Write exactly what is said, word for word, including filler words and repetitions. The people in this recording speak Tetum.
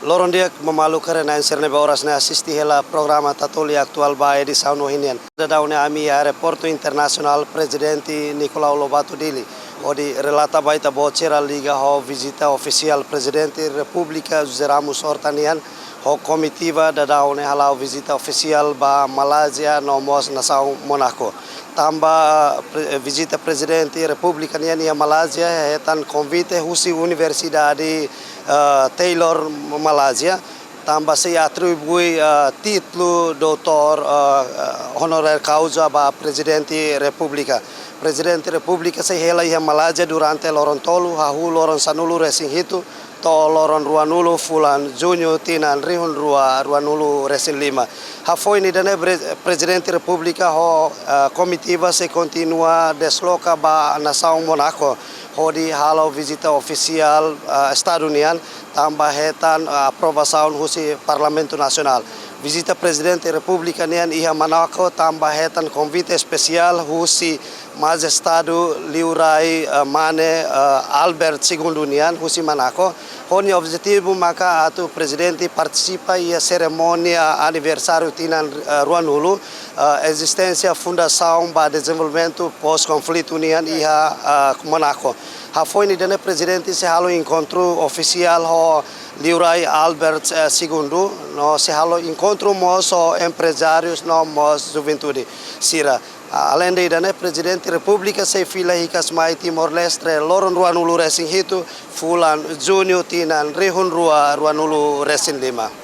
Loron di'ak ba maluk sira-ne'e, sira ne'ebé oras ne'e asiste hela programa Tatoli Atuál ba edisaun ohin nian. Daudaun ne'e ami iha Aeroportu Internasionál Prezidente Nicolau Lobato Dili, hodi relata ba ita-boot sira liga ho vizita ofisiál Prezidente Repúblika José Ramos Horta nian ho komitiva daudaun ne'e hala'o vizita ofisiál ba Malázia no mós nasaun Mónaku. Tanba pre-, vizita Prezidente Repúblika nian iha Malázia hetan konvite husi Universidade, eh, Taylor Malázia, tanba sei atribui, eh, títulu doutór, eh, eh, honoris causa ba Prezidente Repúblika. Prezidente Repúblika sei hela iha Malázia durante loron tolu, hahú loron sanulu-resin-hitu to'o loron ruanulu fulan Juñu tinan rihun rua ruanulu-resin-lima. Hafoin ida-ne'e, Pre-, Prezidente Repúblika ho, eh, komitiva sei kontinua desloka ba nasaun Mónaku, hodi halo vizita ofisiál, eh, Estadu nian, tanba hetan, eh, aprovasaun husi Parlamentu Nasionál. Vizita Prezidente Repúblika nian iha Mónaku tanba hetan konvite espesiál husi Majestade Liurai, eh, Mane, eh, Albert Segundu nian husi Mónaku. Ho nia objetivu maka atu Prezidente partisipa iha serimónia aniversáriu tinan, eh, ruanulu, eh, ezisténsia Fundasaun ba Dezenvolvimentu Pós-Konflitu nian iha, eh, Mónaku. Hafoin ida-ne'e Prezidente sei halo enkontru ofisiál ho Liurai Albert, eh, Segundu, no sei halo enkontru mós ho emprezárius no mós juventude sira. Ah, aleinde ida-ne'e, Prezidente Repúblika sei fila hikas mai Timor-Leste loron ruanulu-resin-hitu fulan Juñu tinan rihun rua ruanulu-resin-lima.